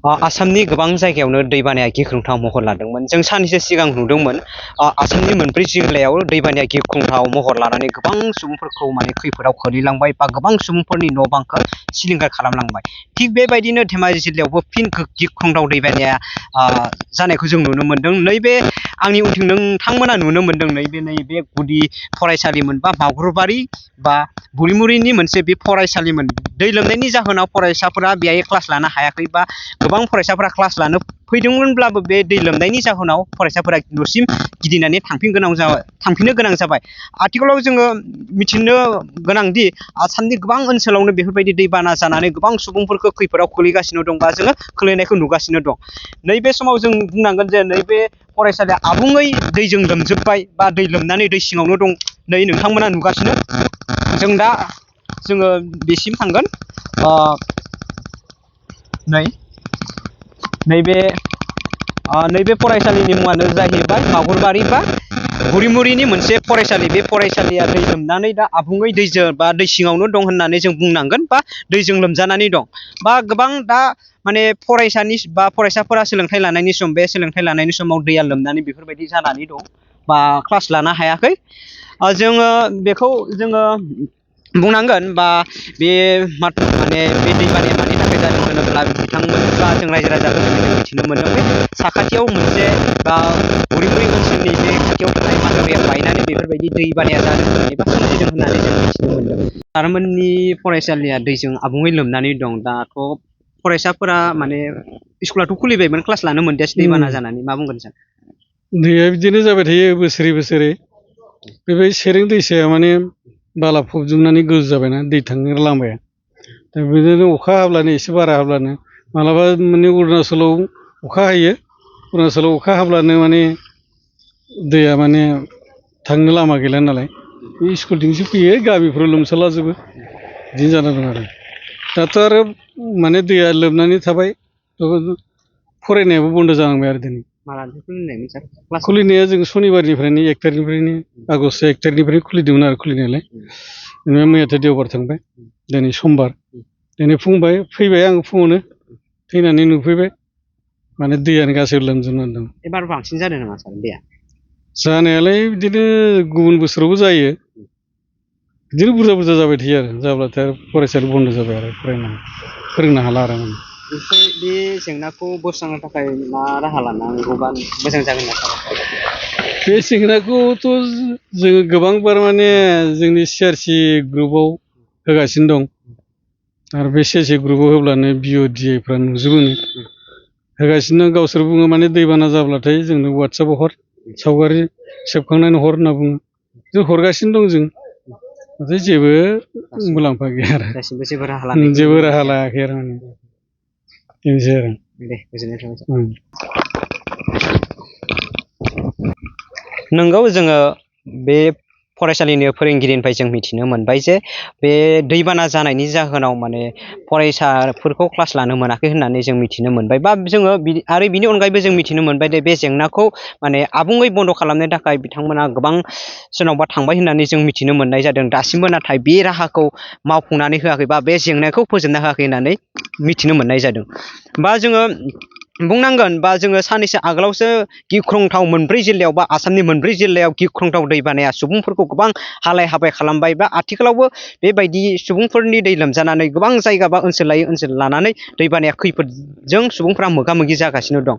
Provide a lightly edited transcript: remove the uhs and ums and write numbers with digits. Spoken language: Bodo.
आसामनि गोबां जायगायावनो दैबानाया गिख्रंथाव महर लादोंमोन। जों साननैसो सिगां नुदोंमोन आसामनि मोनब्रै जिल्लायाव दैबानाया गिख्रंथाव महर लानानै गोबां सुबुंफोरखौ खोखैफोदाव खोलैलांबाय बा गोबां सुबुंफोरनि न' बांखौ सिलिंखार खालामलांबाय। थिग बेबायदिनो धेमाजि जिल्लायावबो फिन गिख्रंथाव दैबानाया जानायखौ जों नुनो मोन्दों। नैबे आंनि उनथिं नोंथांमोना नुनो मोन्दों नैबे गुदि फरायसालिमोन बा मावग्रुबारि बा बुरिमुरिनि मोनसे बे फरायसालिमोन। दै लोमनायनि जाहोनाव फरायसाफोरा बेहाय क्लास लानो हायाखै बा गोबां फरायसाफोरा क्लास लानो फैदोंमोनब्लाबो बे दै लोमनायनि जाहोनाव फरायसाफोरा न'सिम गिदिंनानै थांफिननो गोनां जाबाय। आथिखालाव जोङो मिथिनो गोनांदि आसामनि गोबां ओनसोलावनो बेफोरबायदि दैबाना जानानै गोबां सुबुंफोरखौ खैफोदाव खोलैगासिनो दं बा जोङो खोलैनायखौ नुगासिनो दं। नैबे समाव जों बुंनांगोन जे नैबे फरायसालिया आबुङै दैजों लोमजोबबाय बा दै लोमनानै दै सिङावनो दं। नै नोंथांमोना नुगासिनो जोङो बेसिम थांगोन। नैबे फरायसालिनि मुङानो जाहैबाय मावग्रुबारि बा बुरिमुरिनि मोनसे फरायसालि। बे फरायसालिया दै लोमनानै दा आबुङै दैजों बा दै सिङावनो दं होननानै जों बुंनांगोन बा दैजों लोमजानानै दं बा गोबां दा फरायसाफोरा सोलोंथाइ लानायनि सम। बे सोलोंथाइ लानायनि समाव दैया लोमनानै बेफोरबायदि जानानै दं बा क्लास लानो हायाखै। जोङो बेखौ बुंनांगोन बा बे दैबानाया मानि थाखाय जादों होनोब्ला बिथांमोन बा जों रायजो राजाफोरनिफ्राय जों मिथिनो मोन्दों बे साखाथियाव मोनसे बा बुरिमुरि ओनसोलनि बे खाथियाव थानाय माथावरिया बायनानै बेफोरबायदि दैबानाया जादों एबा सोमजिदों होननानै जों मिथिनो मोन्दों। सारमोननि फरायसालिया दैजों आबुङै लोमनानै दं। दाथ' फरायसाफोरा स्कुलाथ' खुलिबायमोन, क्लास लानो मोनदियासै दैबाना जानानै। मा बुंगोन सार? दैया बिदिनो जाबाय थायो बोसोरै बेबायदि सेरें दैसाया बाला फबजोबनानै गोजौ जाबायना दै थांनो लामाया। दा बिदिनो अखा हाब्लानो एसे बारा हाब्लानो मालाबा अरुणाचलाव अखा हायो। अरुणाचलाव अखा हाब्लानो दैया थांनो लामा गैला नालाय बे स्कुलथिंसो फैयो, गामिफ्राव लोमसावलाजोबो। बिदिनो जाना दं आरो दाथ' आरो दैया लोमनानै थाबाय। फरायनायाबो बन्द' जानांबाय आरो दिनै। खुलिनाया जों सनिबारनिफ्रायनो 1 तारिखनिफ्रायनो आगष्ट 1 तारिखनिफ्राय खुलिदोंमोन आरो खुलिनायालाय। मैयाथ' देवबार थांबाय, दिनै समबार। दिनै फैबाय आं फुङावनो फैनानै नुफैबाय दैयानो गासैबो लोमजोबनानै दं। एबार बांसिन जादों नामा सार दैया? जानायालाय बिदिनो गुबुन बोसोरावबो जायो। बिदिनो बुरजा जाबाय थायो आरो जाब्लाथाय आरो फरायसालि बन्द' जाबाय आरो फोरोंनो हाला आरो बे जेंनाखौ बोस्रांनो थाखाय मा राहा लानांगौबा मोजां जागोन होनना सानो? बे जेंनाखौथ' जोङो गोबांबार जोंनि CRC ग्रुपआव होगासिनो दं। आरो बे CRC ग्रुपआव होब्लानो BODIफ्रा नुजोबो होगासिनो दं। गावसोर बुङो दैबाना जाब्लाथाय जोंनो WhatsAppआव हर, सावगारि सेबखांनानै हर होनना बुङो। जों हरगासिनो दं। नाथाय जेबो मुलाम्फा गैया आरो जेबो राहा लायाखै आरो बेनोसै आरो। दे, गोजोननाय थाबाय सार। नंगौ, जोङो बे फरायसालिनि फोरोंगिरिनिफ्राय जों मिथिनो मोनबाय जे बे दैबाना जानायनि जाहोनाव फरायसाफोरखौ क्लास लानो मोनाखै होननानै जों मिथिनो मोनबाय। बा जोङो आरो बिनि अनगायैबो जों मिथिनो मोनबाय दे बे जेंनाखौ आबुङै बन्द' खालामनो थाखाय बिथांमोना गोबां सोरनावबा थांबाय होननानै जों मिथिनो मोननाय जादों। दासिमबो नाथाय बे राहाखौ मावफुंनानै होआखै बा बे जेंनाखौ फोजोबना होआखै होननानै मिथिनो मोननाय जादों। बा जोङो बुंनांगोन बा जोङो साननैसो आगोलावसो गिख्रंथाव मोनब्रै जिल्लायाव बा आसामनि मोनब्रै जिल्लायाव गिख्रंथाव दैबानाया सुबुंफोरखौ गोबां हालाय हाबाय खालामबाय। बा आथिखालावबो बेबायदि सुबुंफोरनि दै लोमजानानै गोबां जायगा बा ओनसोल लायै ओनसोल लानानै दैबानाया खैफोदजों सुबुंफ्रा मोगा मोगि जागासिनो दं।